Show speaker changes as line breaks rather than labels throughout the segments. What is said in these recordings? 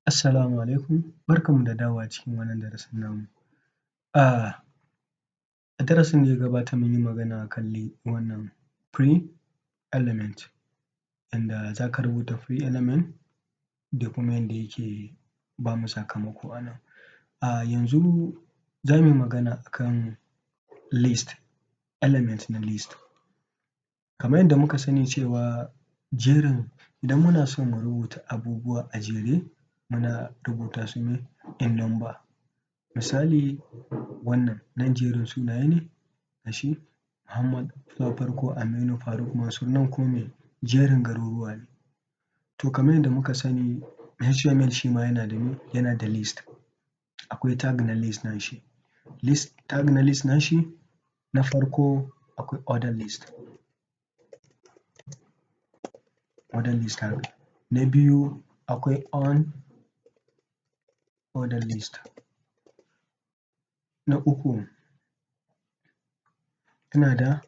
Assalamu alaikum, barkanmu da dawowa cikin wannan darasin namu. A darasin da ya gabata mun yi magana akan wannan pre element, yanda za ka rubuta pre element da kuma yanda yake ba mu sakamako a nan. A yanzu za mu yi magana akan list, element na list. Kamar yadda muka sani cewa jerin idan muna so mu rubuta abubuwa a jere, muna rubuta su ne in number. Misali, wannan nan jerin sunaye ne, ga shi Muhammad na farko, Aminu, Faruk, Mansur, nan kuma me jerin garuruwa ne. To kamar yadda muka sani, HTML shi ma yana da me, yana da list. Akwai tag na list nashi. List, tag na list nashi na farko akwai order list, order list tag. Na biyu akwai on order list. Na uku yana da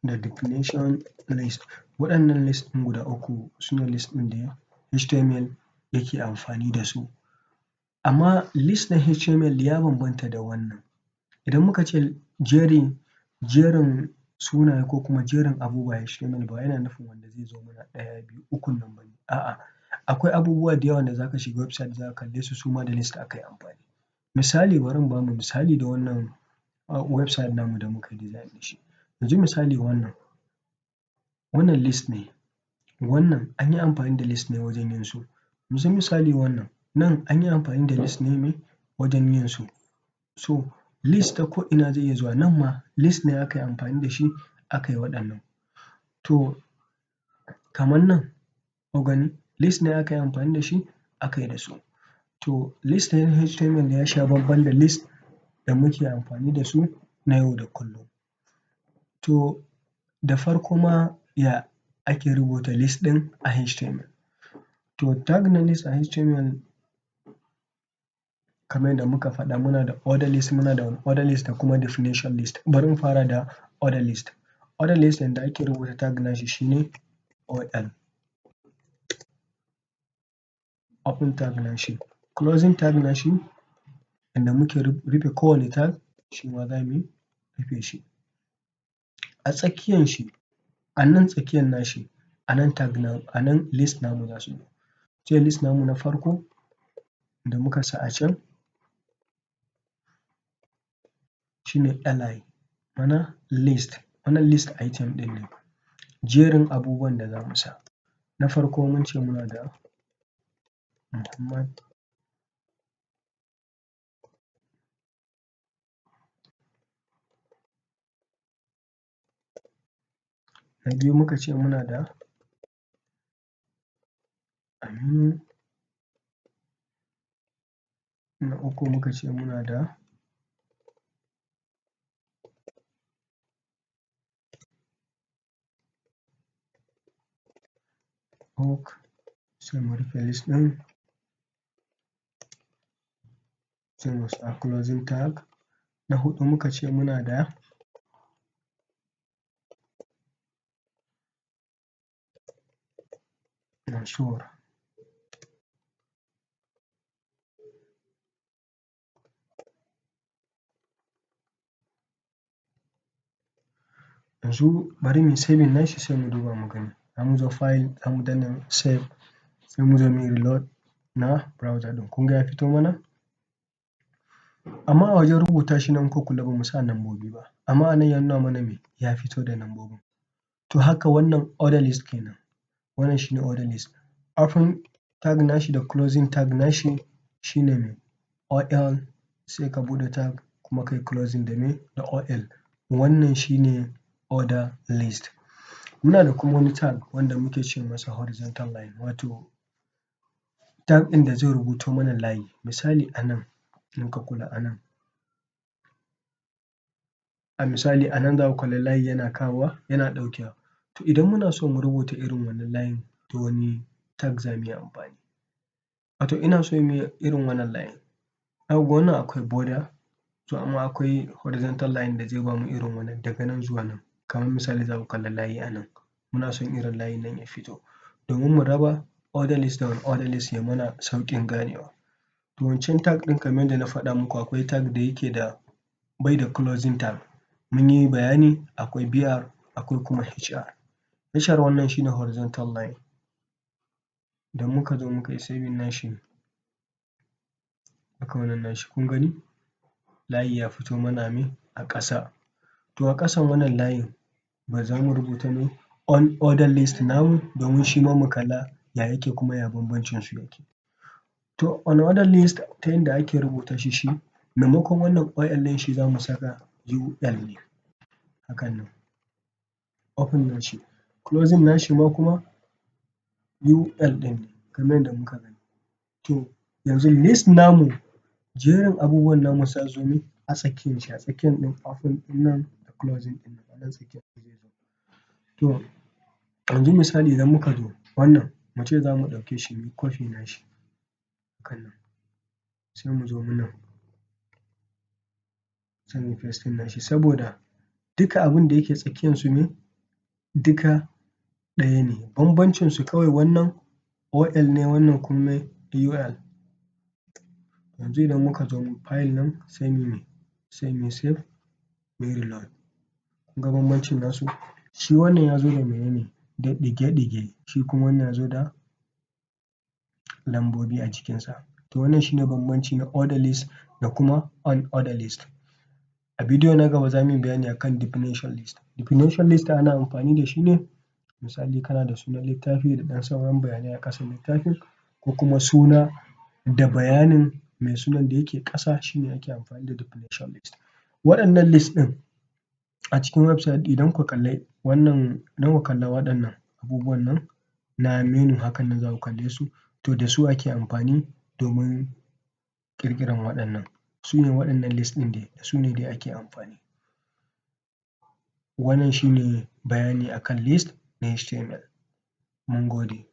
definition list. Waɗannan list ɗin guda uku su ne list ɗin da HTML yake amfani da su. Amma list na HTML ya bambanta da wannan. Idan muka ce jerin sunaye ko kuma jerin abubuwa a HTML, ba yana nufin wanda zai zo mana ɗaya, biyu, ukun nan ba ne. A'a, akwai abubuwa da yawa da za ka shiga website za ka kalle su, su ma da list aka yi amfani. Misali, bari in ba mu misali da wannan website namu da muka yi design da shi. Yanzu misali wannan list ne, wannan an yi amfani da list ne wajen yin su. Yanzu misali wannan, nan an yi amfani da list ne me wajen yin su. So list ta ko'ina zai iya zuwa, nan ma list ne aka yi amfani da shi aka yi waɗannan. To kamar nan, kun gani, list ne aka yi amfani da shi aka yi da su. To list na HTML ya sha bamban da list da muke amfani da su na yau da kullum. To da farko ma, ya ake rubuta list ɗin a HTML? To tag na list a HTML, kamar yadda muka faɗa, muna da order list, muna da unordered list da kuma definition list. Bari mu fara da order list. Order list, yanda ake rubuta tag nashi shi ne OL. Open tag nashi. Closing tag nashi, yanda muke rufe kowane tag, shi ma za mu rufe shi. A tsakiyan shi, a nan tsakiyan nashi, a nan tag namu, a nan list namu za su zo. Sai list namu na farko da muka sa a can shi ne li, ma'ana list, wannan list item ɗin ne, jerin abubuwan da za mu sa. Na farko mun ce muna da Muhammad, na biyu muka ce muna da Aminu, na uku muka ce muna da Faruk, sai mu rufe list ɗin, sai mu sa closing tag. Na huɗu muka ce muna da Mansur. Yanzu bari mu yi saving nashi, sai mu duba mu gani. Za mu zo file, za mu danna save, sai mu zo mu yi reload na browser ɗin. Kun ga ya fito mana? Amma a wajen rubuta shi nan, ko kula, ba mu sa nambobi ba. Amma a nan ya nuna mana me, ya fito da nambobin. To haka wannan order list kenan. Wannan shi ne order list. Open tag nashi da closing tag nashi shi ne me OL, sai ka buɗe tag kuma kai closing da me, da OL. Wannan shi ne order list. Muna da kuma wani tag wanda muke ce masa horizontal line, wato tag ɗin da zai rubuto mana layi. Misali a nan, in ka kula a nan, a misali a nan za ku kalli layi yana kawowa yana ɗaukewa. To idan muna so mu rubuta irin wannan layin, to wani tag za mu yi amfani? Wato ina so mu yi irin wannan layin. Za ku ga wannan akwai border, to amma akwai horizontal line da zai bamu irin wannan daga nan zuwa nan. Kamar misali, za ku kalla layi a nan. Muna son irin layin nan ya fito domin mu raba ordered list da unordered list, ya mana sauƙin ganewa. To, wancan tag ɗin, kamar yadda na faɗa muku, akwai tag da yake da bai da closing tag. Mun yi bayani, akwai BR, akwai kuma HR. HR wannan shi ne horizontal line. Idan muka zo muka yi saving nashi, muka wannan nashi, kun gani layi ya fito mana me a ƙasa. To, a ƙasan wannan layin ba za mu rubuta me unordered list namu, domin shi ma mu kalla ya yake, kuma ya bambancin su yake. To, unordered list, ta yanda ake rubuta shi, shi maimakon wannan OL ɗin, shi za mu saka UL ne hakan nan, open nashi, closing nashi ma kuma UL ɗin ne, kamar yadda muka gani. To, yanzu list namu, jerin abubuwan namu za su zo ne a tsakiyan shi, a tsakiyan ɗin open ɗin nan da closing ɗin nan, a nan tsakiyar zai zo. To, yanzu misali, idan muka zo wannan, mu ce za mu ɗauke shi, mu yi copy nashi hakan nan, sai mu zo nan, sai mu yi pasting nashi, saboda duka abin da yake tsakiyansu ne duka ɗaya ne. Bambancin su kawai wannan OL ne, wannan kuma UL. Yanzu idan muka zo file nan, sai mu yi me? Sai mu yi save, mu yi reload. Kun ga bambancin nasu? Shi wannan ya zo da mene ne? Da ɗige-ɗige, shi kuma wannan ya zo da lambobi a jikinsa. To, wannan shi ne bambanci na ordered list da kuma unordered list. A bidiyo na gaba za mu yi bayani akan definition list. Definition list ana amfani da shi ne, misali kana da sunan littafi da ɗan sauran bayanai a ƙasan littafin, ko kuma suna da bayanin mai sunan da yake ƙasa, shi ne ake amfani da definition list. Waɗannan list ɗin a cikin website, idan kuka kalli wannan, idan kuka kalla waɗannan abubuwan nan na menu hakan nan, za ku kalle su, to da su ake amfani domin ƙirƙiran waɗannan. Su ne waɗannan list ɗin dai, da su ne dai ake amfani. Wannan shi ne bayani akan list na HTML. Mun gode.